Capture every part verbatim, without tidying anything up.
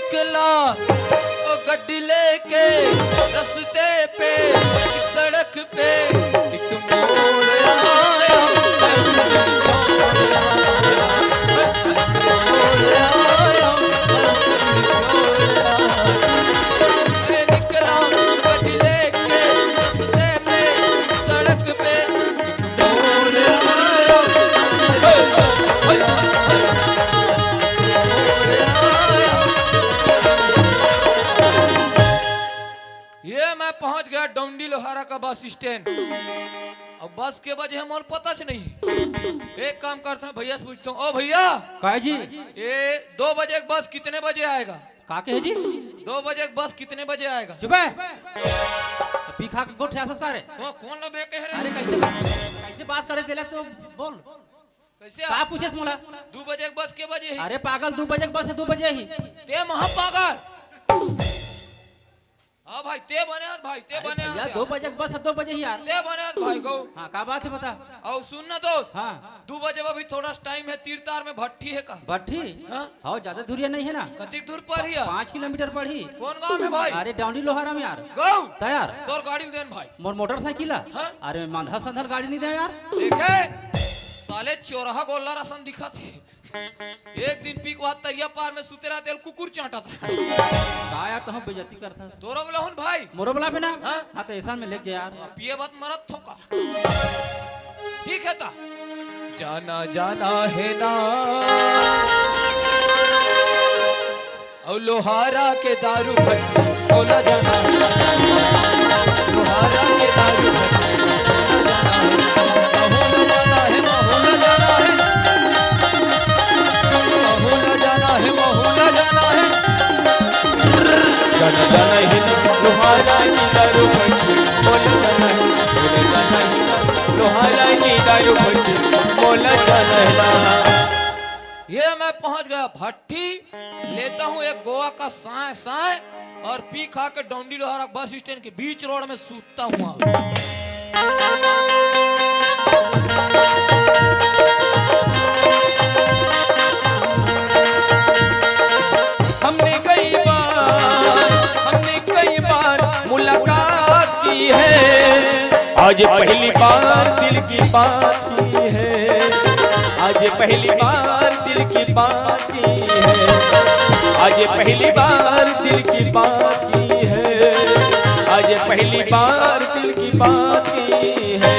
निकला ओ गड्डी लेके रस्ते पे, सड़क पे एक मोड़ आया, मोड़ आया, मोड़ आया। मैं निकला गड्डी लेके रस्ते पे, सड़क पे ये मैं पहुंच गया डौंडी लोहारा का बस स्टैंड। अब बस के बजे हे मोला पता च नहीं। एक काम करता हूँ, भैया से पूछता हूँ, ओ भैया, काय जी? ये दो बजे के बस कितने बजे आएगा? का कहे जी? दो बजे के बस कितने बजे आएगा? चुप है। पी खा के गोठ आसस का रे? को, कौन ला बे कह रहे? अरे कैसे, कैसे बात करे तेला तो बोल। कैसे का आप? पूछे मोला? दो बजे के बस के बजे ही? अरे पागल, दो बजे के बस है, दो बजे ही। ते महा पागल। हाँ भाई, ते बने हस भाई, ते अरे बने भैया, हस दो यार। बजे के बस है, दो बजे ही यार। ते बने हस भाई गौ। हाँ, का बात है बता? और सुन ना दोस्त। हाँ। दो बजे अभी थोड़ा टाइम है, तीर तार में भट्ठी है का? भट्ठी? हाँ? हाँ, ज्यादा दूरिया नहीं है ना। कतिक दूर पर ही है? पाँच किलोमीटर पर ही। कौन गांव में भाई? अरे डौंडी लोहारा में यार। गौ। त यार। तोर गाड़ी ल देन भाई। मोर मोटरसाइकिल है? हाँ? अरे मंधा संधल गाड़ी नहीं दे यार। देखे? साले चोरहा गोल्ला रासन दिखा थे। एक दिन पीक बाद तरिया पार में सुते रहते, कुकुर चांटा था। का यार, तहु बेइज्जती करता। तोरो बोला हूँ भाई। मोरो बोला पे ना? हाँ? हाँ, तो ऐसा में लेके जा यार। पिए बात मरत थोका। ठीक है ता। जाना, जाना है ना। और लोहारा के दारू भट्टी, बोला जाना। लोहारा के दारू भट्टी, बोला जाना है। महू ला जाना है, महू ला जाना है। महू ला जाना है, महू ला जाना है। जाना, जाना है ना, लोहारा की दारू भट्टी, बोला जाना है। बोला जाना है ना, लोहारा की दारू भट्टी, बोला जाना है ना। ये मैं पहुंच गया भट्टी, लेता हूँ एक गोवा का साय साय और पी खा के डौंडी लोहारा बस स्टैंड के बीच रोड में सूतता हूँ। हमने कई बार, हमने कई बार मुलाकात की है। आज पहली बार दिल की बात की है। आज पहली बार दिल की बात की है। आज पहली बार दिल की बात की है। आज पहली बार दिल की बात की है।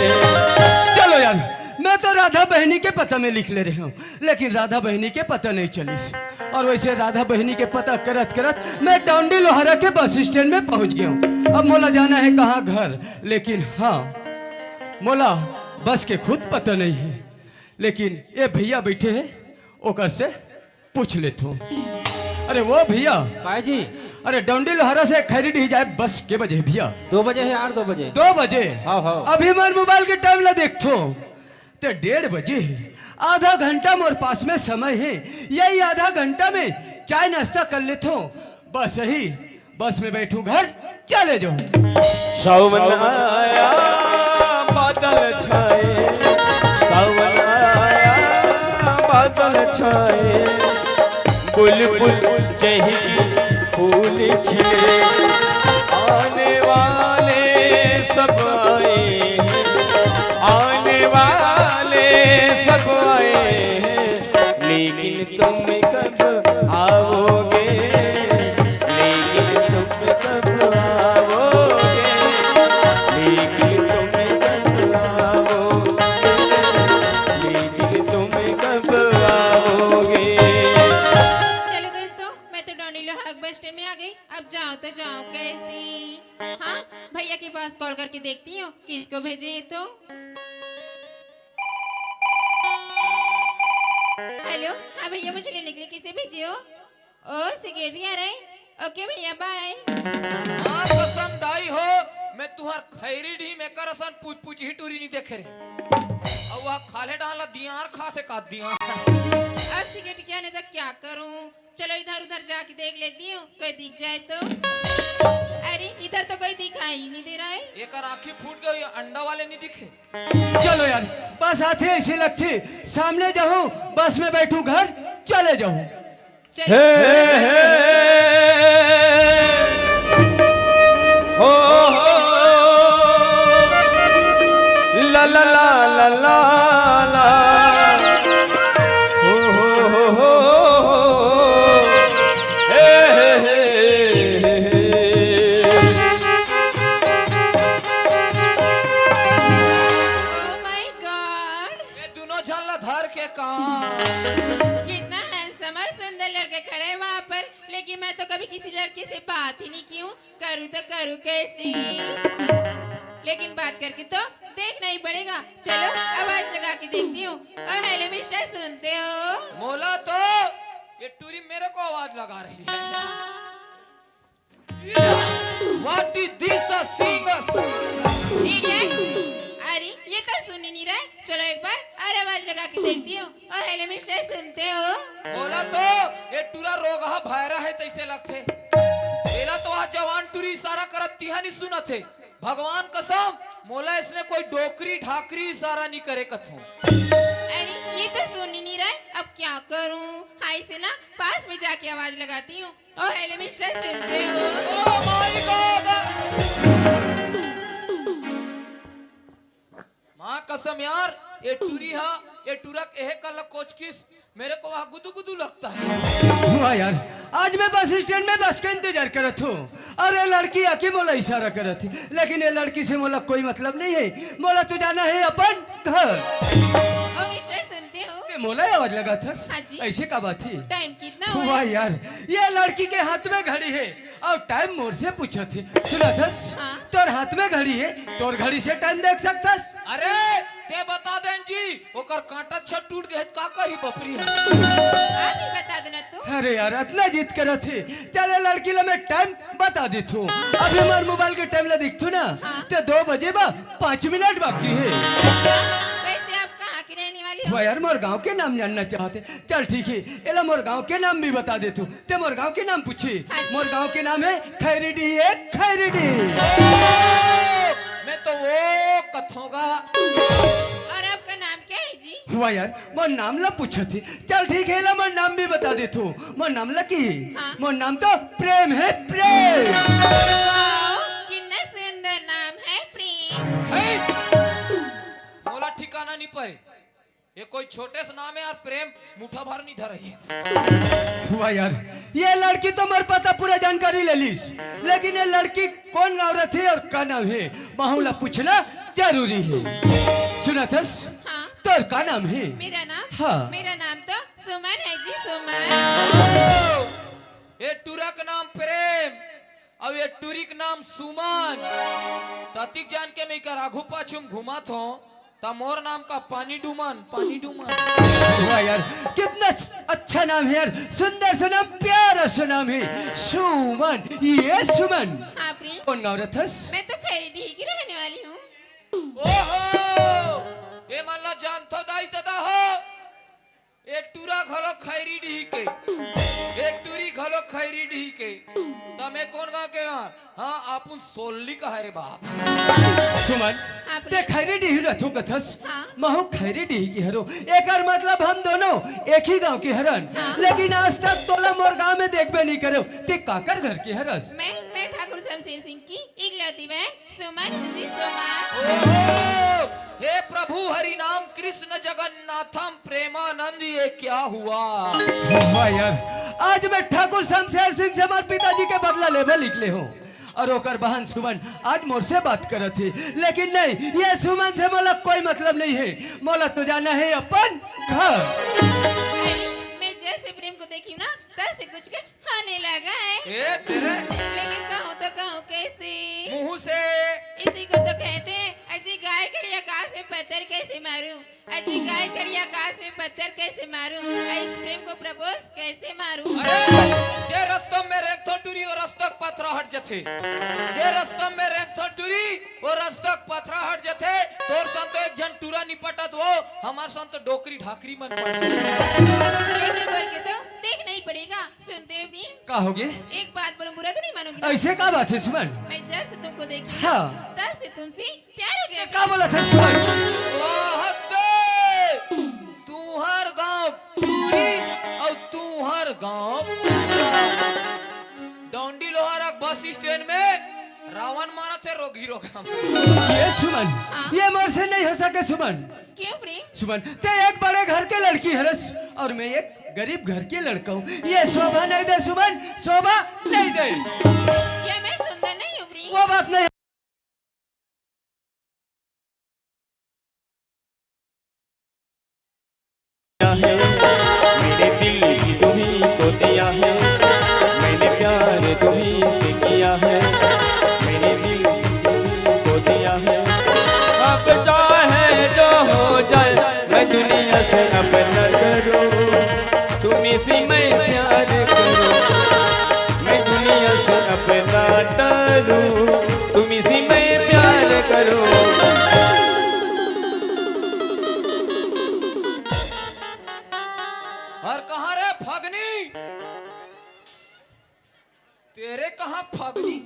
चलो यार, मैं तो राधा बहिनी के पता में लिख ले रहे हूँ, लेकिन राधा बहिनी के पता नहीं चलिस। और वैसे राधा बहिनी के पता करत करत मैं डौंडी लोहारा के बस स्टैंड में पहुंच गया हूँ। अब मोला जाना है कहाँ? घर। लेकिन हाँ, मोला बस के खुद पता नहीं है, लेकिन ये भैया बैठे हैं, ओकर से पूछ लेथो। अरे वो भैया। काय जी? अरे डौंडी लोहारा से खैरी ढी जाए बस के बजे भैया? दो बजे है यार, दो बजे। दो बजे? हाँ, हाँ। अभी मोर मोबाइल के टाइम ला देखथो, ते डेढ़ बजे है। आधा घंटा मोर पास में समय है, यही आधा घंटा में चाय नाश्ता कर लेथो। बस यही, बस में बैठू घर चले जाऊं। सावन आया, बादल छाए। सावन आया, बादल छाए। बुलबुल चहकी, फूल खिले। आने वाले सब आए हैं, आने वाले सब आए हैं, लेकिन तुम कब आओगे? लेकिन तुम कब आओगे? लेकिन तुम कब आओगे? लेकिन तुम कब आओगे? चलो दोस्तों, मैं तो डौंडी लोहारा बस स्टैंड में आ गई। अब जाओ तो जाओ कैसे? हाँ, भैया के पास कॉल करके देखती हूँ किसको भेजे तो। हेलो, हाँ भैया, मुझे लेने के लिए किसे भेजे हो? ओ, सिगरेटी आ रहे। ओके भैया, बाय। हाँ, कसम दाई हो, मैं तुहर खैरी ढीम एकर असन पूछ पूछ ही टूरी नहीं देखे रे। अब वह खाले डाला दियार खाते का दियार। अब सिगरेट क्या नहीं तो क्या करूँ? चलो इधर उधर जाके देख लेती हूँ, कोई दिख जाए तो। अरे इधर तो कोई दिखाई ही नहीं दे रहा है। एकर आँखी फूट गई, अंडा वाले नहीं दिखे। चलो यार, बस आथे ऐसे लगथे, सामने जाहूँ, बस में बैठू घर चले जाहूँ। चलो। हे, हे, हे, कभी किसी लड़के से बात ही नहीं की हूँ, करूँ तो करूँ कैसे? लेकिन बात करके तो देखना ही पड़ेगा। चलो, आवाज लगा के देखती हूँ। और हेलो मिस्टर, सुनते हो? मोला तो ये टूरी मेरे को आवाज लगा रही है। What is this a singer? Idiot! अरे, ये तो सुन ही नहीं रहे। चलो, एक बार और आवाज लगा के देखती हूँ। और हेलो मिस्टर, सुनते हो? मोला तो ये टूरा रोगहा भैरा है तैसे लगथे। एला तो आज जवान टूरी इशारा करत तिहा नहीं सुनत हे। भगवान कसम, मोला इसने कोई डोकरी ढाकरी इशारा नहीं करे कथों। अरे, ये तो सुन ही नहीं रहे, अब क्या करूँ? हाय से ना, पास में जाके आवाज लगाती हूँ। ओ हेलो मिस्टर, सुनते हो? Oh my God! माँ कसम यार, ये टूरी हा, ये टूरा के एहे कल कोचकिस, मेरे को वहाँ गुदु गुदु लगता है। वाह यार, आज मैं बस स्टैंड में बस के इंतजार करत हूँ। अरे लड़की आके मोला इशारा करत है, लेकिन ये लड़की से मोला कोई मतलब नहीं है। मोला तो जाना है अपन घर। ओ मिस्टर, सुनते हो? ते मोला आवाज लगाथस? हाँ जी। ऐसे का बात है? टाइम कितना हुआ? वाह यार, ये लड़की के हाथ में घड़ी है और टाइम मोर से पूछत है। सुनथस? हाँ। तोर हाथ में घड़ी है, तोर घड़ी से टाइम देख सकथस? अरे, ते बता देन जी, ओकर कांटा छत टूट गए त का कही बपरी है? आप ही बता देना तो। अरे यार, अतना जिद करत है। चले लड़की ला मैं टाइम बता देथू। अभी हमार मोबाइल के टाइम ला देखथू ना, हाँ। ते दो बजे बा पाँच मिनट बाकी है। वैसे आप कहाँ की रहने वाली हो? वाह यार, मोर गांव के नाम जानना चाहते। चल ठीक है, एला मोर गांव के नाम भी बता देथू। ते मोर गांव के नाम पूछी। हाँ जी। मोर गांव के नाम है खैरीडीह, है खैरीडीह। मैं तो वो कथोंगा। और आपका नाम क्या है जी? वाह यार, मोर नाम ला पूछत ही। चल ठीक है, ला मोर नाम भी बता देथू। मोर नाम ला की? हाँ। मोर नाम तो प्रेम है, प्रेम। वाओ, कितना सुंदर नाम है प्रेम। है। मोला ठिकाना नहीं पाए। ये कोई छोटे से नाम है यार, प्रेम मुठा भर नहीं धरही। वाह यार, ये लड़की तो मोर पता पूरा जानकारी ले लीस, लेकिन ये लड़की कौन गाँव रथे और का नाम है, महू ला पूछना जरूरी है। सुनथस? हाँ। तोर का नाम है? मेरा नाम? हाँ। मेरा नाम तो सुमन है जी, सुमन। ये टूरा के नाम प्रेम, अब ये टूरी के नाम सुमन। ततिक जान के मैं कर आघू पाछू में घुमात हूँ। त मोर नाम का पानी डूमन, पानी डूमन। वाह यार, कितना अच्छा नाम है यार, सुंदर सा नाम, प्यारा सा नाम है सुमन। ये सुमन। हाँ प्रेम। कौन गाँव रथस? मैं तो खैरीडीह की रहने वाली हूँ। ओहो, ये मन ला जानथो दाई ददा हो। ए टूरा घलो खैरीडीह के, ए टूरी घलो खैरीडीह के। त मैं कौन गाँव के हँव? हाँ, आपुन सोल्ली कहा रे बाप। सुमन, हाँ, ते प्रेम। खैरीडीह रथो कथस? हाँ। महू खैरीडीह की हरो। एकर मतलब हम दोनों एक ही गाँव के हरन। हाँ। लेकिन आज तक तोला मोर गाँव में देखबे नहीं करेव। ते काकर घर के हरस? मैं, मैं ठाकुर शमशेर सिंह की इकलौती बहन। सुमन हूँ जी, सुमन। ओहो! हे प्रभु हरि नाम कृष्ण जगन्नाथम प्रेमानंद, ये क्या हुआ? वाह यार, आज मैं ठाकुर शमशेर सिंह से हमार पिताजी के बदला लेबे निकले हूँ। और ओकर बहन सुमन आज मोर से बात करत हे, लेकिन नहीं, ये सुमन से मोला कोई मतलब नहीं है। मोला तो जाना है अपन घर। मैं जैसे प्रेम को देखी हूँ ना, तैसे कुछ कुछ होने लगा है। ए, तेरे लेकिन कहूँ तो कहूँ कैसे? मुंह से। इसी को तो कहते हैं, अजी गाय खड़ी आकाश में पत्थर कैसे मारूं? अजी गाय खड़ी आकाश में पत्थर कैसे मारूं? अ, इस प्रेम को प्रपोज कैसे मारूं? अरे, जे रस्तों में रेंगथो टूरी, वो रस्तक पथरा हट जथे। जे रस्तों में रेंगथो टूरी, वो रस्तक पथरा हट जथे। तोर सन तो एक झन टूरा निपटत वो, हमार सन तो डोकरी ढाकरी मन पट। लेकिन बोल के तो देखना ही पड़ेगा। सुनते हो प्रेम? का होगे? एक बात बोलूं, बुरा तो नहीं मानोगे ना? ऐसे का बात है सुमन? मैं जब से तुमको देखी हूँ, हाँ। तब से तुमसे प्यार हो गया। का बोलथस सुमन? वाह दे! तुहर गाँव टूरी और तुहर गाँव डौंडी लोहारा बस स्टैंड में रावण मारत हे रोगी रोगा में। ये सुमन, हाँ। ये मोर से नहीं हो सके सुमन। क्यों प्रेम? सुमन, ते एक बड़े घर के लड़की हरस और मैं एक गरीब घर के लड़का हूँ। ये शोभा नहीं दे सुमन, शोभा नहीं दे। क्या मैं सुंदर नहीं हूँ प्रेम? वो बात नहीं। है, मेरे दिल की तुम ही को दिया है, मैंने प्यार तेरे कहाँ फगनी?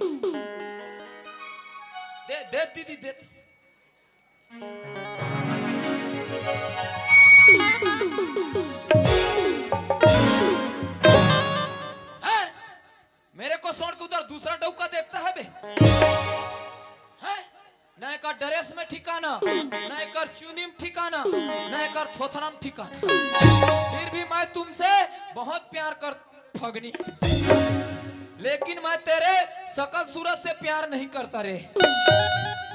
दे, दे दीदी, दे। हैं? मेरे को छोड़ के उधर दूसरा डौका देखता है बे? हैं? ना एकर ड्रेस में ठिकाना, ना एकर चुनी में ठिकाना, ना एकर थोथना में ठिकाना। फिर भी मैं तुमसे बहुत प्यार कर फगनी, लेकिन मैं तेरे शकल सूरत से प्यार नहीं करता रे।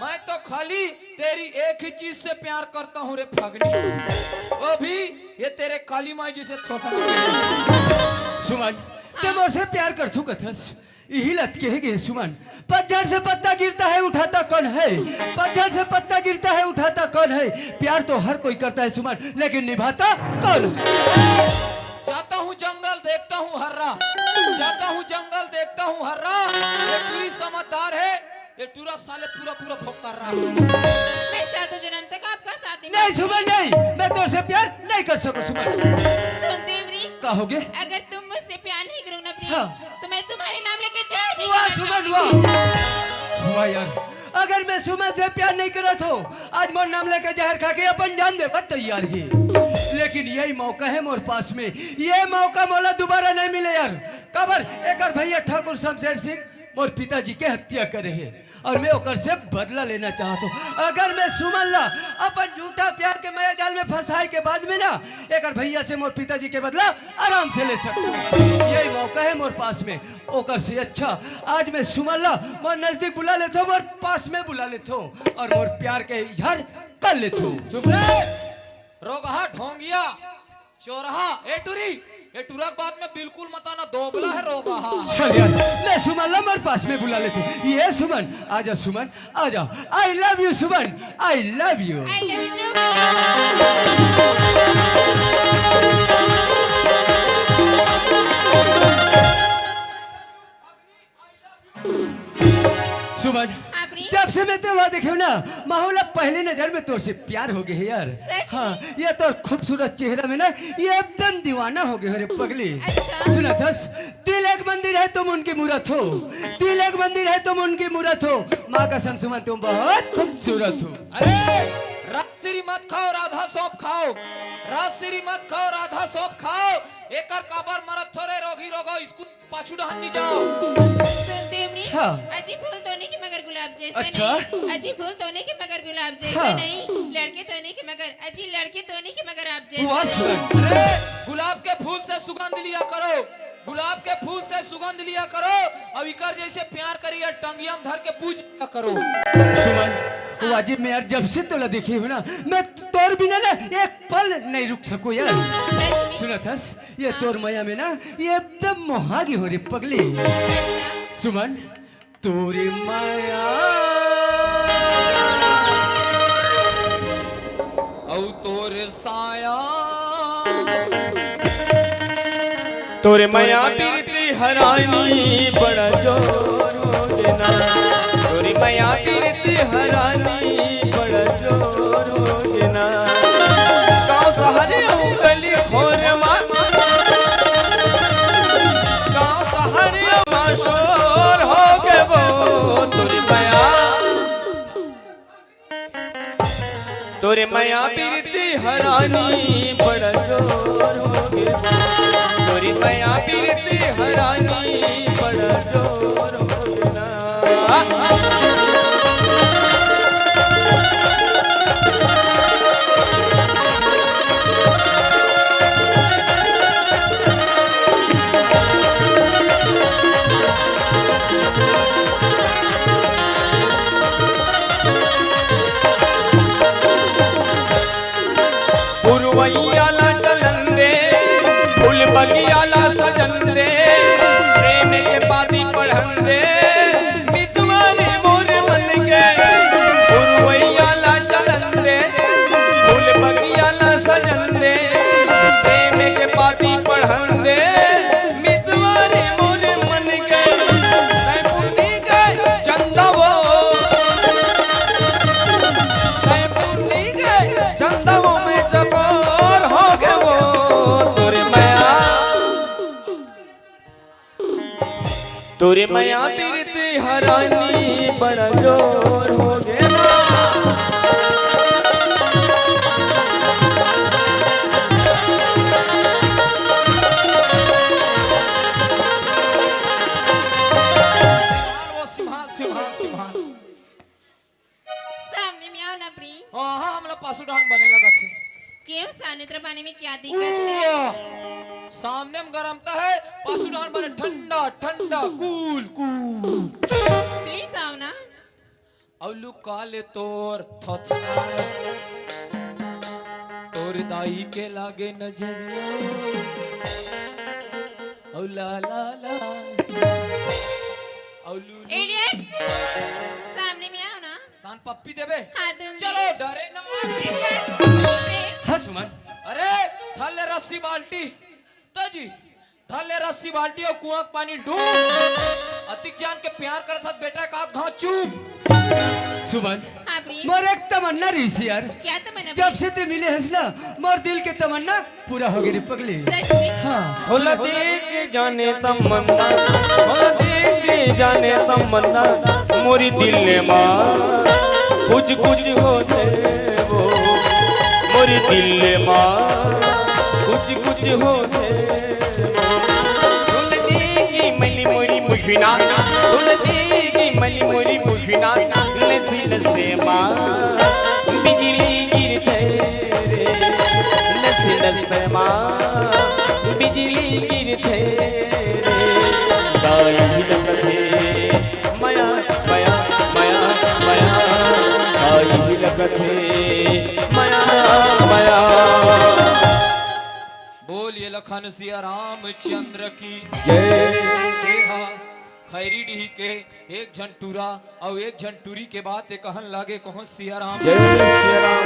मैं तो खाली तेरी एक ही चीज से प्यार करता हूँ रे फगनी, वो भी ये तेरे काली माई जी से थोथना। सुमन, ते मोर से प्यार कर चुका था। इही लत के गे सुमन, पतझड़ से पत्ता गिरता है, उठाता कौन है? पतझड़ से पत्ता गिरता है, उठाता कौन है? प्यार तो हर कोई करता है सुमन, लेकिन निभाता कौन है? जाता हूँ जंगल, देखता हूँ हर्रा, जाता हूँ जंगल, देखता हूँ हर्रा। ये पूरी समझदार है, ये टूरा साले पूरा पूरा भोग कर रहा है। मैं सातों जन्म तक आपका साथ निभाऊंगी। नहीं सुमन, नहीं, मैं तोर से प्यार नहीं कर सकूं सुमन। सुन देवरी, का हो गे? अगर तुम मुझसे प्यार नहीं करोगे ना प्रिय, हाँ। तो मैं तुम्हारे नाम लेके जहर भी वाह सुमन, वाह। वाह यार, अगर मैं सुमन से प्यार नहीं करत हो, आज मोर नाम लेके जहर खा के अपन जान दे तैयार ही। लेकिन यही मौका है मोर पास में, ये मौका मोला दोबारा नहीं मिले यार। काबर एकर भैया ठाकुर शमशेर सिंह मोर पिताजी के हत्या करे है। और मैं ओकर से बदला लेना चाहत हूँ। अगर मैं सुमन ला अपन झूठा प्यार के माया जाल में फंसाए के बाद में ना, एकर भैया से मोर पिताजी के बदला आराम से ले सकता हूँ। यही मौका है मोर पास में। ओकर से अच्छा आज मैं सुमन ला मोर नजदीक बुला लेता हूँ, मोर पास में बुला लेता हूँ और मोर प्यार के इजहार कर लेता हूँ। चुप रे, रोगहा ढोंगिया। चोरहा, ए टुरी, ए टुरा के बात में बिल्कुल मत आना, दोगला है रोगहा। चल यार, ले सुमन ला मोर पास में बुला ले तू। ये सुमन, आजा सुमन, आजा। I love you Suman, I love you। I love you too। सुमन, हाँ, प्रिय। जब से मैं तोला देखे हूँ ना, माहौल अब पहली नजर में तोर से प्यार हो गए है यार। सच हाँ, में? ये तोर खूबसूरत चेहरा में ना, ये एकदम दीवाना हो गए हो रे पगली। अच्छा। सुना थस, दिल एक मंदिर है तुम उनकी मूरत हो, दिल एक मंदिर है तुम उनकी मूरत हो, माँ कसम सुमन तुम बहुत खूबसूरत हो। अरे, राजश्री मत खाओ, राधा सौंफ खाओ, राजश्री मत खाओ, राधा सौंफ खाओ, एकर काबर मरत थो रे रोगी रोगो, स्कूल पाछू डहन नी जाओ। सुन देवनी, हाँ। अजी फूल तो नहीं कि मगर गुलाब जैसे अच्छा। नहीं। अजी फूल तो नहीं कि मगर गुलाब जैसे हाँ। नहीं। लड़के तो नहीं कि मगर, अजी लड़के तो नहीं कि मगर आप जैसे वाह नहीं। सुमन। अरे, गुलाब के फूल से सुगंध लिया करो, गुलाब के फूल से सुगंध लिया करो, और इकर जैसे प्यार करिए, टंगिया में धर के पूज लिया करो। सुमन, हाँ। वाजिब में यार, जब से तोला देखे हूँ ना, मैं तोर बिना ना एक पल नहीं रुक सकूँ यार। सच में? सुना थस? ये हाँ। तोर मया में ना, ये एकदम मोहागी हो रे पगली। सुमन, तोरे मया अउ तोर साया। तोरे मया पीरती हरानी बड़ा जोर हो गे ना। तोरे मया पीरती हरानी बड़ा जोर हो गे ना। गाँव शहर अउ गली खोर मा, गाँव शहर मा शोर हो गे वो तोर मया। तोरे मया पीरती हरानी बड़ा जोर हो गे वो। तोरे मया पीरती हरानी बड़ा जोर हो गे ना। पुरवैया ला चलन दे, फूल बगिया ला सजन दे, प्रेम के पाती पढ़न दे, मितवा रे वो तोरे मया पीरती हरानी बड़ा जोर हो गे ना। वो सिम्हा, सिम्हा, सिम्हा। सामने में आओ ना, प्री। हाँ, हाँ, हमला पासू डहान बने लगत हे। क्यों, सामने तेरा पानी में क्या दिक्कत है? उआ, सामने में गरम तो है, पासू डहान बने ठंडा, ठंडा, कूल, कूल। प्लीज आओ ना। अउ लुका ले तोर थोथना, तोर दाई के लागे नजरिया। अउ ला, ला, ला। अउ लू, लू। इडियट! सामने में आओ ना। तान पप्पी देबे? हाँ, दूंगी। चलो, डरे ना। हाँ, सुमन। अरे, धर ले रस्सी बाल्टी। तो जी, धर ले रस्सी बाल्टी अउ कुआं के पानी डूब। अतिक जान के प्यार करत हस बेटा, का घाव चुप। सुमन, हाँ, प्रिंस। मोर एक तमन्ना रहिस यार। क्या तमन्ना, जब प्रिंस? से ते मिले हस ना, मोर दिल के तमन्ना पूरा हो गे रे पगली। सच में? हाँ। होला देख जाने तमन्ना, होला देख जाने तमन्ना, मोरी दिल मा कुछ कुछ होथे वो, मोरी दिल मा कुछ कुछ होथे वो। होला देख मली मोरी मुखिना, होला देख मली मोरी मुखिना, नसे नसे मा बिजली गिरथे रे, नसे नसे मा बिजली गिरथे रे। दाई लगथे मया, मया, मया, मया, दाई लगथे मया, मया। बोलिए लखन सिया रामचंद्र की जय। ये हा खैरी डीह के एक झन टूरा अउ एक झन टूरी के बात ए कहन लागे कहो सिया राम। जय सिया राम।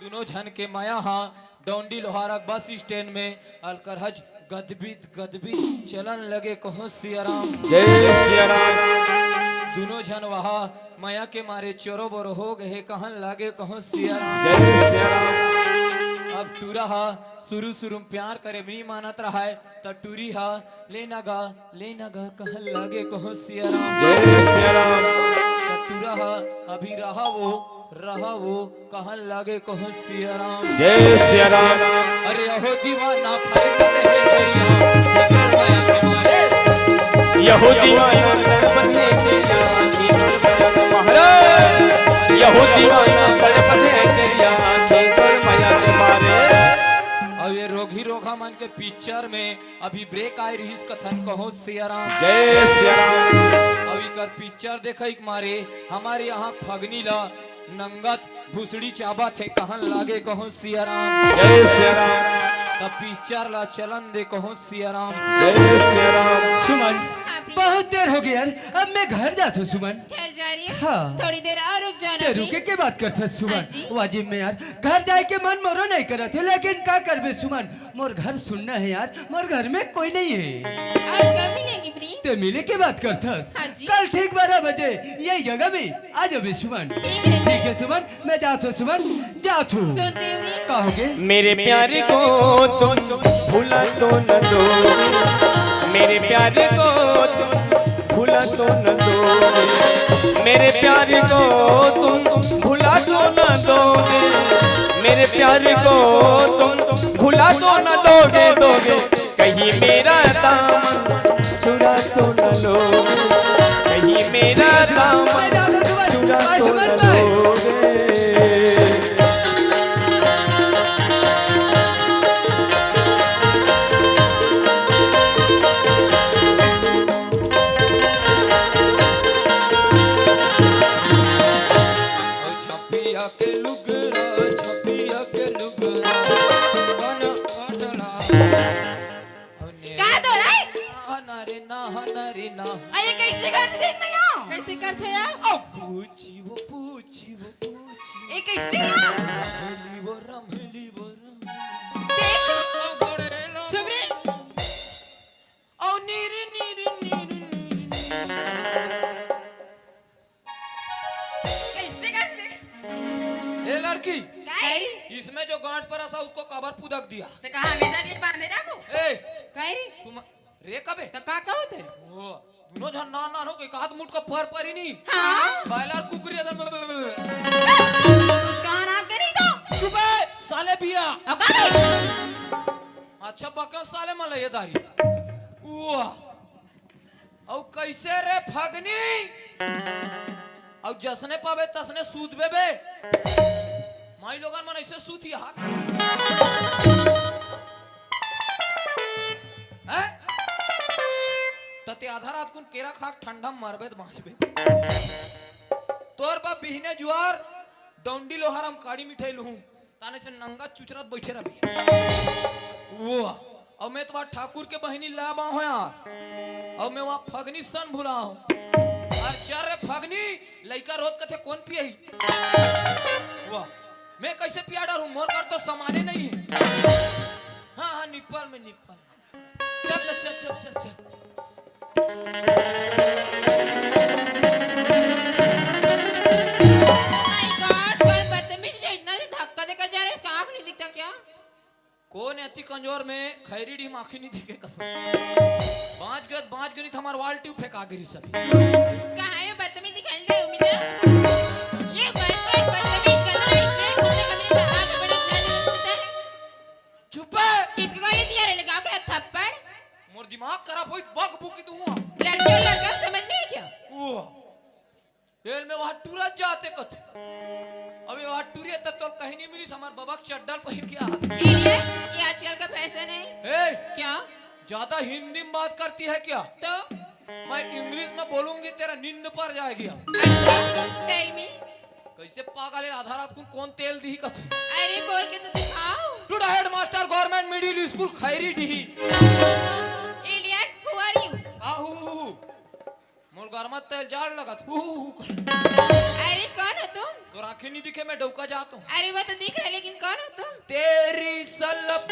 दुनों झन के मया हा डौंडी लोहारा बस स्टैंड में अलकरहज गदबिद गदबिद चलन लगे कहो सिया राम। जय सिया राम। दुनों झन वहा मया के मारे चोरो बोरो हो गए कहन लागे कहो सिया राम। जय सिया राम। अब टूरा हा शुरू शुरू में प्यार करे भी नहीं मानत रहा है, त टूरी हा ले ना गा, ले ना गा कहन लागे कहो सिया राम। जय सिया राम। त टूरा हा अभी रहा वो, रहा वो कहन लागे कहो सिया राम। जय सिया राम। अरे अहो दीवाना फरकत है गैया, एकर मया के मारे। यहो दीवाना फरकत है गैया, एकर मया के मारे। यहो दीवाना फरकत है गैया, एकर मया के मारे। अब ये रोगी रोगा मन के पिक्चर में अभी ब्रेक आए रहिस कथन कहो सिया राम। जय सिया राम। अब इकर पिक्चर देखई के मारे हमर यहाँ फगनी ला नंगत भुसड़ी चाबत हे कहन लागे कहो सिया राम। जय सिया राम। त पिक्चर ला चलन दे कहो सिया राम। जय सिया राम। सुमन, हाँ, प्रिय। बहुत देर हो गई यार, अब मैं घर जात हूँ सुमन। घर जा रही है? हाँ। थोड़ी देर और रुक जाना, ते प्रिय। रुके के बात करत हस सुमन? हाँ जी। वाजिब में यार, घर जाए के मन मोरो नहीं करत हे, लेकिन का करबे सुमन, मोर घर सुन्ना है यार, मोर घर में कोई नहीं है। और कब मिलेंगे प्रिंस? ते मिले के बात करत हस? हाँ जी। कल ठीक बारह बजे ये जगह में आ जाबे सुमन। ठीक है। ठीक है सुमन, मैं जात हूँ सुमन, जात हूँ। सुन देवरी। का हो गे? मेरे प्यारे को तुम भुला तो न दो, मेरे प्यारे को तुम भुला तो न दो, मेरे प्यारे को तुम भुला तो न दोगे, मेरे प्यारे को तुम भुला तो न दोगे, दोगे। कहीं मेरा दामन चुरा तो न लोगे, कहीं मेरा दामन चुरा तो न लोगे। छपिया के लुगरा, छपिया के लुगरा, बन पटला। का दो रे? ना, ना रे, ना, ना रे, ना। अरे कैसे करथे देख ना यो? कैसे करथे यार? ओ पूछी वो, पूछी वो, पूछी। ए कैसे ना? रमली वो, रमली वो, रमली। देख। चुप रे। ओ नीरी, नीरी, नीरी, नीरी। कैसे कर दे? ए लड़की, काई? इसमें जो गांठ परस है, उसको कबर पुदक दिया। तो कहा हमेशा के बांधे रखो? ए, काई रे? तुम रे कबे? तो का कहो थे? ओ, दोनों झन नान नान हो के, एक आध मुठ का फर परी नी। हाँ। बायलर कुकरी अदन। कुछ कहा ना करी तो। चुप है, साले बिया। अब का करी? अच्छा बके साले मन ल ये दारी। वाह। अउ कैसे रे फगनी? अउ जसने पावे तसने सूतबे बे। माई लोगन मन ऐसे सूत यार। हैं? तते आधा रात कुन केरा खाक ठंडा म मरबे त बाँचबे। तोर बा बिहने जुआर डौंडी लोहार हम काड़ी मिठाई लुहूं। ताने से नंगा चुचरत बैठे रबे। वो, अउ मैं तो ठाकुर के बहिनी लाबा हो यार। अउ मैं वहाँ फगनी सन भुला हूँ। अउ चल रे फगनी, लइका रोत कथे कोन पियही? वाह, मैं कैसे पिया डारूं? मोर कर तो सामाने नहीं है। हाँ, हाँ, निप्पल में निप्पल। चल, चल, चल, चल, चल, चल। My God, पर बदतमीज है, इतना से धक्का देकर जा रहा है, इसका आँख नहीं दिखता क्या? कोन अति कमजोर में खैरी ढीम आँखी नहीं दिखे कसम। बाँच गयो, बाँच गयो, नहीं तो हमार वाल ट्यूब फेंका गिरी सभी। कहाँ है बदतमीज दिखाई दे रहा है, उम्मीद है? ये बदतमीज, बदतमीज, गधा, इतने गुस्से का मेरे साथ आगे बढ़े, इतना नहीं होता है। चुप है। किसको गाली दिया रे, लगा के थप्पड़? मोर दिमाग खराब होई, बक बुकी तू हुआ। लड़की और लड़का समझ नहीं है क्या? वो, जेल में वहाँ टूरा जाते कथे। अबे वहाँ टूरे त तोर कहीं नहीं मिली, हमार बबक चड्डल पहिर के आ। Idiot, ये आजकल का फैशन है। ए, क्या? ज्यादा हिंदी में बात करती है क्या? तो? मैं इंग्लिश में बोलूंगी, तेरा नींद पर जाएगी अब। अच्छा, tell me। कैसे पागल है, आधा रात को कौन तेल दी कथे? अरे बोल के तो दिखाओ। Today headmaster government middle school खैरी D. Idiot, who are you? आहू, मोल गरमा तेल जाड़ लगत। हू, हू, हू कर। अरे कौन हो तुम? तोर आँखें नहीं दिखे, मैं डौका जात हूँ। अरे वो तो दिख रहा है, लेकिन कौन हो तुम? तेरी सलप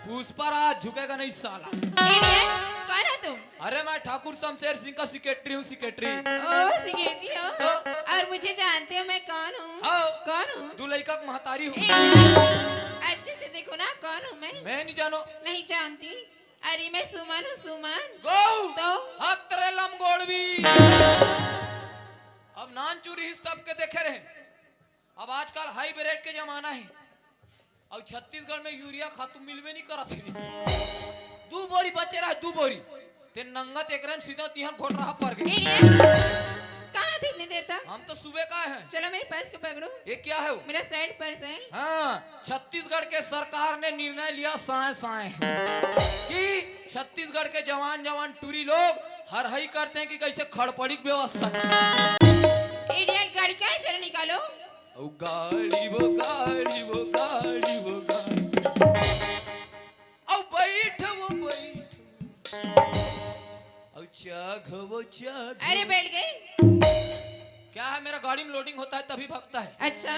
पुष्पराज झुकेगा नहीं साला। Idiot, कौन हो तुम? अरे मैं ठाकुर शमशेर सिंह का सेक्रेटरी हूँ, सेक्रेटरी। ओ, सेक्रेटरी हो? हाँ। और मुझे जानते हो मैं कौन हूँ? हाँ। कौन हूँ? दुलई का महतारी हूँ। Idiot, अच्छे से देखो ना, कौन हूँ मैं? मैं नहीं जानो। नहीं जानती। अरे मैं सुमन हूँ, सुमन। गौ। तो? हत्रे लमगोड़वी। अब नान चूरी इस तब के देखे रहे। अब आजकल हाइब्रिड के जमाना है। अब छत्तीसगढ़ में यूरिया खातू मिलबे नहीं करत है। दू बोरी बचे रहे, दू बोरी। ते नंगत एकरे में सीधा तिहर घोट रहा पर गई। Idiot, कहाँ थे इतनी देर तक? हम तो सुबह का है। चलो मेरे पर्स को पकड़ो। ये क्या है वो? मेरा शर्ट पर्स है। हाँ, छत्तीसगढ़ के सरकार ने निर्णय लिया साए साए कि छत्तीसगढ़ के जवान जवान टूरी लोग हर हई करते हैं कि कैसे खड़पड़ी की व्यवस्था। Idiot, गाड़ी का है, चलो निकालो। ओ गाड़ी वो गाड़ी वो गाड़ी वो गाड़ी। ओ बैठ वो बैठ। ओ चाघ वो चाघ। अरे बैठ गई। क्या है, मेरा गाड़ी में लोडिंग होता है तभी भगता है। अच्छा।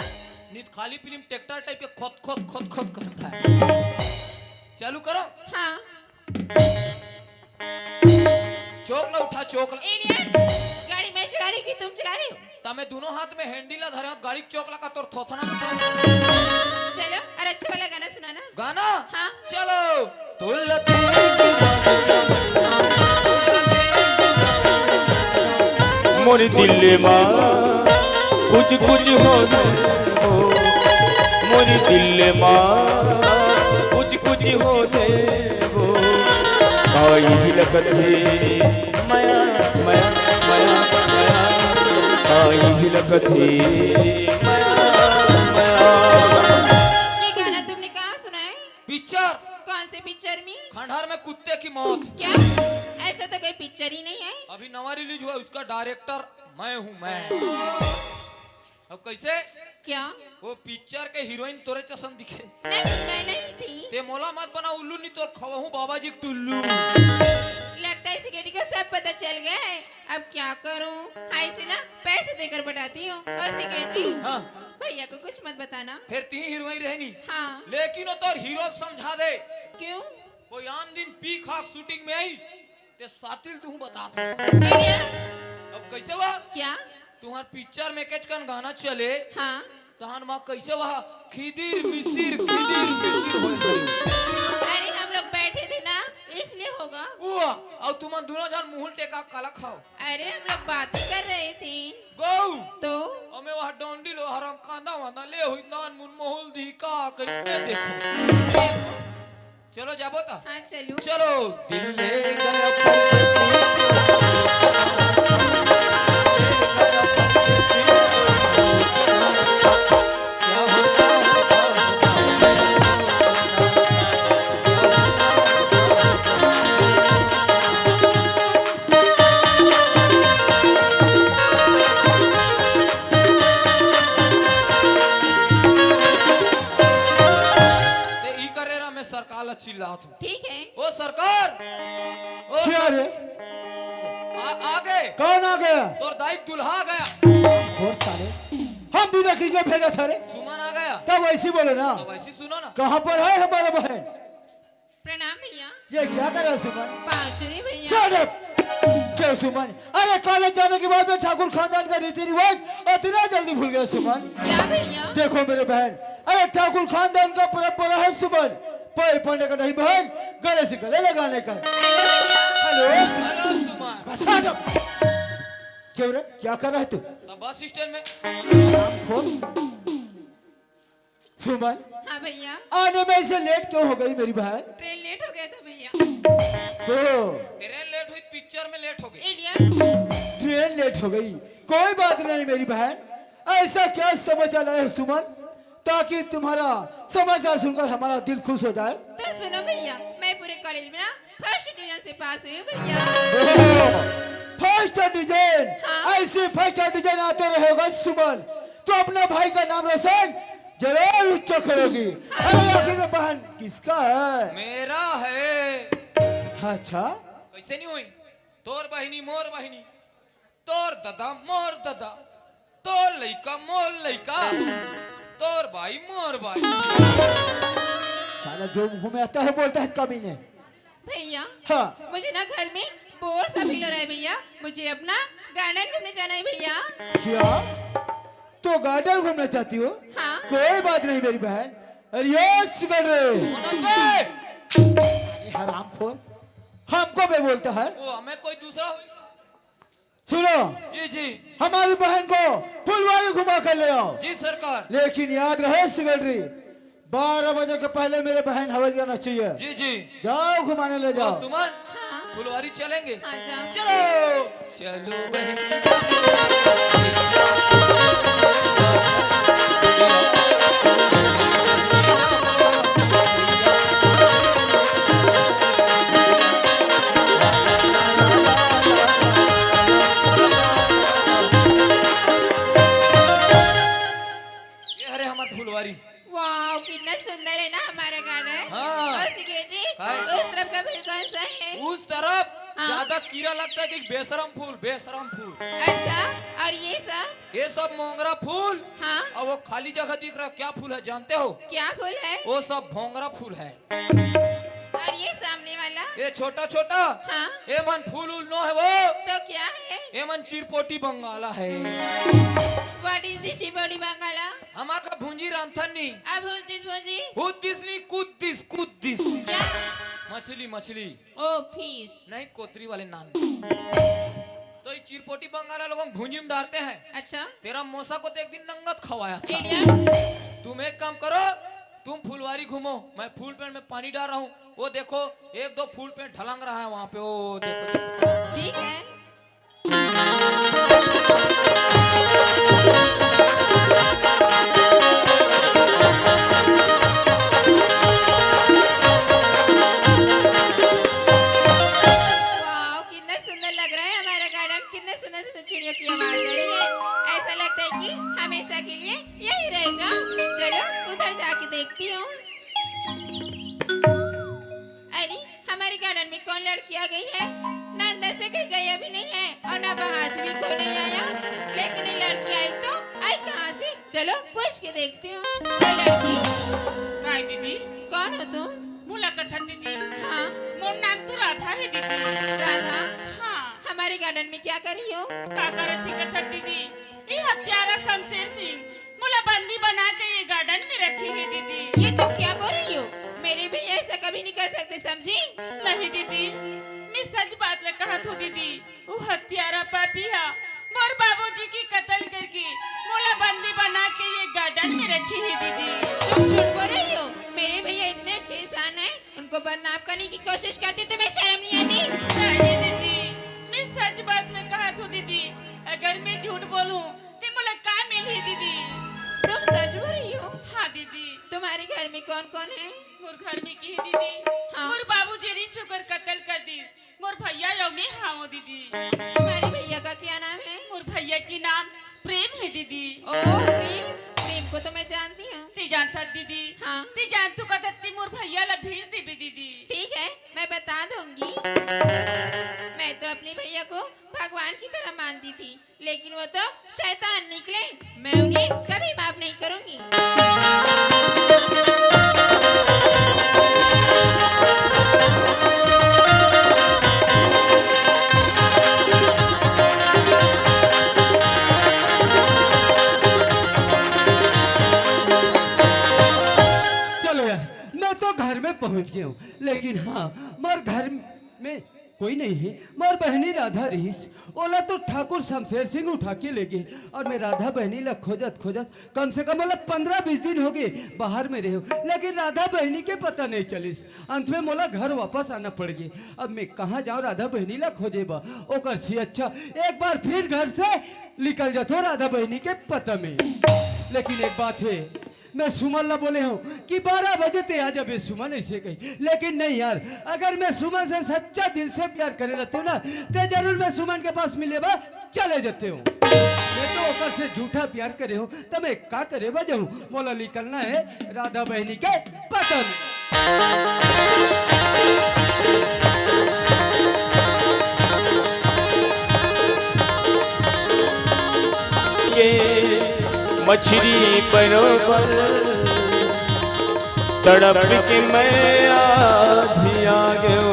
नित खाली फिल्म ट्रैक्टर टाइप के खोद खोद खोद खोद करता है। चालू करो। हाँ। चोकला उठा, चोकला। Idiot, गाड़ी मैं चला रही हूँ कि तुम चला रही हो? तमे दोनों हाथ में हैंडल ला धरे हो, गाड़ी चोकला का तोर थोथना में था। चलो, और अच्छा वाला गाना सुनाना। गाना? हाँ। चलो। मोर दिल मा कुछ कुछ हो हो, मोर दिल मा कुछ कुछ हो हो। आई ही लगत हे मया, मया, मया, मया। आई ही लगत हे मया, मया। ये गाना तुमने कहाँ सुना है? पिक्चर। कौन से पिक्चर में? खंडहर में कुत्ते की मौत। क्या? ऐसा तो कोई पिक्चर ही नहीं है। अभी नवा रिलीज हुआ, उसका डायरेक्टर मैं हूँ, मैं। अब कैसे? क्या? वो पिक्चर के हीरोइन तोरे चसम दिखे। नहीं, मैं नहीं थी। ते मोला मत बना उल्लू, नहीं तो खवाहूँ बाबा जी के टुल्लू। लगता है सेक्रेटरी को सब पता चल गया है। अब क्या करूँ? हाँ, इसे ना पैसे देकर पटाती हूँ। और सेक्रेटरी, हाँ। भैया को कुछ मत बताना। फिर ती हीरोइन रहनी। हाँ। लेकिन वो तोर हीरो समझा दे। क्यों? कोई आन दिन पी खाक शूटिंग में आई, ते सातिल तू बता दे। Idiot। अब कैसे हुआ? क्या? तुम्हार पिक्चर में केच कन गाना चले, हाँ। तहान माँ कैसे हुआ? खिदिर मिसिर, खिदिर मिसिर हो गई। दोनों झन मुहुल टेका काला खाओ। अरे, हम लोग बात ही कर रहे थे। गौ। तो? अमे वह डोंडी लो हराम कांदा वांदा ले हुई नान मुन मोहुल दी का कहीं देखो। चलो जाबो ता। हाँ, चलो। चलो। दिल ले गया परदेसी। ते ई करे रा, मैं सरकार ला चिल्लात हूँ। ठीक है। ओ सरकार, ओ क्या सर-, रे? आ, आ गए। कौन आ गया? तोर दाई दुल्हा आ गया। खोर साले, हम दूजा किसने भेजा था रे? सुमन आ गया। तब वैसी बोलो ना। तो वैसी सुनो ना। कहाँ पर है हमारा बहन? प्रणाम भैया। ये क्या कर रहा है सुमन? पाँव छू रही भैया। Shut up! क्यों सुमन? अरे कॉलेज जाने के बाद में ठाकुर खानदान का रीति रिवाज इतना जल्दी भूल गया सुमन? क्या भैया? देखो मेरे बहन, अरे ठाकुर खानदान का परंपरा है सुमन, पैर पड़ने का नहीं बहन, गले से गले लगाने का। Hello भैया। Hello सुमन। Hello सुमन। बस shut up! क्यों रे, क्या कर रहा है तू? बस स्टैंड में। खोल। सुमन, हाँ भैया। आने में ऐसे लेट क्यों हो गई मेरी बहन? ट्रेन लेट हो गया था भैया। तो ट्रेन लेट हुई, पिक्चर में लेट हो गई। Idiot। ट्रेन लेट हो गई, कोई बात नहीं मेरी बहन। ऐसा क्या समाचार लाए हो सुमन, ताकि तुम्हारा समाचार सुनकर हमारा दिल खुश हो जाए? तो सुनो भैया, मैं पूरे कॉलेज में ना फर्स्ट डिवीजन से पास हुई हूँ भैया। First division? हाँ। ऐसे फर्स्ट डिवीजन आते रहेगा सुमन, तो अपना भाई का नाम रोशन जरूर ऊंचा करोगी। हाँ। अरे आखिर में बहन किसका है? मेरा है। अच्छा। कैसे नहीं हुई? तोर बहिनी मोर बहिनी, तोर दादा मोर दादा, तोर लइका मोर लइका, तोर भाई मोर भाई। साला जो मुंह में आता है बोलता है कमीने। भैया, हाँ। मुझे ना घर में बोर सा फील हो रहा है भैया, मुझे अपना गार्डन घूमने जाना है भैया। क्या? तो गार्डन घूमना चाहती हो? हाँ। कोई बात नहीं मेरी बहन। अरे ये सिकल रे। मनोज भाई। ये हरामखोर। हमको भी बोलता है। वो हमें कोई दूसरा हो। सुनो। जी, जी। हमारी बहन को फुलवारी घुमा कर ले आओ। जी सरकार। लेकिन याद रहे सिकल रे, बारह बजे के पहले मेरे बहन हवेली आना चाहिए। जी, जी। जाओ घुमाने ले जाओ। ओ, सुमन, हाँ। फुलवारी चलेंगे? हाँ, जाओ। चलो। चलो बहनी। ये हरे हमार फुलवारी। वाओ, कितना सुंदर है ना हमारा गार्डन। हाँ। और सिक्योरिटी, हाँ। उस तरफ का फूल कौन सा है? उस तरफ हाँ। ज्यादा कीड़ा लगता है कि बेशरम फूल, बेशरम फूल। अच्छा, और ये सब? ये सब मोंगरा फूल। हाँ। और वो खाली जगह दिख रहा, क्या फूल है जानते हो? क्या फूल है? वो सब भोंगरा फूल है। और ये सामने वाला? ये छोटा छोटा। हाँ। ये मन फूल उल नो है वो। तो क्या है? ये मन चिरपोटी बंगाला है। What is this चिरपोटी बंगाला? हमार का भूंजी रांधथन नी। अब who's this भूंजी? Who's this नी, कूद दिस, कूद दिस। क्या? मछली, मछली। ओ, फिश। नहीं, कोतरी वाले नान। तो ये चिरपोटी बंगाला लोगों को भूंजी में डालते हैं। अच्छा। तेरा मौसा को तो एक दिन नंगत खवाया था। Idiot। तुम एक काम करो, तुम फुलवारी घूमो, मैं फूल पेड़ में पानी डाल रहा हूँ। वो देखो, एक दो फूल पेड़ ढलंग रहा है वहां पे, वो देखो। ठीक है। वाओ, कितना सुंदर लग रहा है हमारा गार्डन, कितने सुंदर सुंदर चिड़ियों की आवाज आ रही है। ऐसा लगता है कि हमेशा के लिए यही रह जाओ। चलो, उधर जाके देखती हूँ। अरे, हमारे गार्डन में कौन लड़की आ गई है? ना अंदर से कहीं गई अभी नहीं है और ना बाहर से भी कोई नहीं आया। लेकिन ये लड़की आई तो आई कहाँ से? चलो, पूछ के देखती हूँ। वो लड़की। काय दीदी? कौन हो तुम? मोला कथन दीदी। हाँ। मोर नाम तो राधा है दीदी। राधा? हाँ। हमारे गार्डन में क्या कर रही हो? का करत ही कथन दीदी? ये हत्यारा शमशेर सिंह मोला बंदी बना के ये गार्डन में रखी है दीदी। ये तुम क्या बोल रही हो? मेरे भैया ऐसा कभी नहीं कर सकते, समझी? नहीं दीदी, मैं सच बात ल कहत हो दीदी, वो हत्यारा पापी हा मोर बाबूजी के कत्ल करके मोला बंदी बना के ये गार्डन में रखे हे दीदी। तुम झूठ बोल रही हो। मेरे भैया इतने अच्छे इंसान हैं, उनको बदनाम करने की कोशिश करते, तुम्हें शर्म नहीं आती? नहीं दीदी, मैं सच बात ल कहत हो दीदी। अगर मैं झूठ बोलूं तो मोला का मिलही दीदी? तुम सच बोल रही हो? हाँ दीदी। तुम्हारे घर में कौन कौन है? मोर घर में के हे दीदी? हाँ। मोर बाबूजी रिस ओकर कत्ल कर दिस। मोर भैया अउ मैं हावों दीदी। तुम्हारे भैया का क्या नाम है? मोर भैया के नाम प्रेम हे दीदी। ओह प्रेम, प्रेम को तो मैं जानती हूँ। ते जानथस दीदी? हाँ। ते जानथस कथस ते मोर भैया ला भेज देबे दीदी। ठीक है, मैं बता दूंगी। मैं तो अपने भैया को भगवान की तरह मानती थी, लेकिन वो तो शैतान निकले। मैं उन्हें कभी माफ नहीं करूंगी। चलो यार, मैं तो घर में पहुंच गया हूँ, लेकिन हाँ, मोर घर में कोई नहीं है। मोर बहनी राधा रहिस, ओला तो ठाकुर शमशेर सिंह उठा के ले गे, और मैं राधा बहनी ला खोजत खोजत कम से कम ओला पंद्रह बीस दिन हो गए बाहर में रहे, लेकिन राधा बहनी के पता नहीं चलिस। अंत में मोला घर वापस आना पड़ गए। अब मैं कहाँ जाऊँ राधा बहनी ला खोजे बा? ओकर से अच्छा एक बार फिर घर से निकल जाथों राधा बहनी के पता में। लेकिन एक बात है, मैं सुमन ला बोले हूँ कि बारह बजे ते आ जाबे सुमन, ऐसे कही। लेकिन नहीं यार, अगर मैं सुमन से सच्चा दिल से प्यार करे रहते हूँ ना, ते जरूर मैं सुमन के पास मिले बा चले जाते हूँ। मैं तो ओकर से झूठा प्यार करे हूँ, तो मैं का करे बा जाऊँ? मोला निकलना है राधा बहनी के पता में। ये मछली बरोबर तड़प के मैं आधी आ गयो।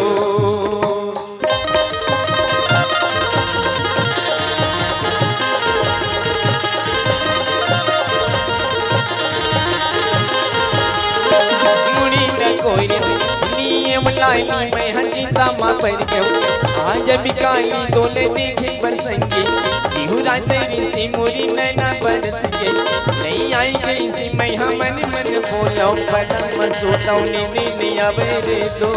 मुड़ी न कोई नियम लाइनी मैं हंजिता मा पर गयो। आज बिकाई दोले देखे बरसंगी। बिहुरा तेरी सी मुरी नैना बरस के। नहीं आई गई सी मैं हमन मन बोलो पलम सोतौनी नीनी अबे रे दो।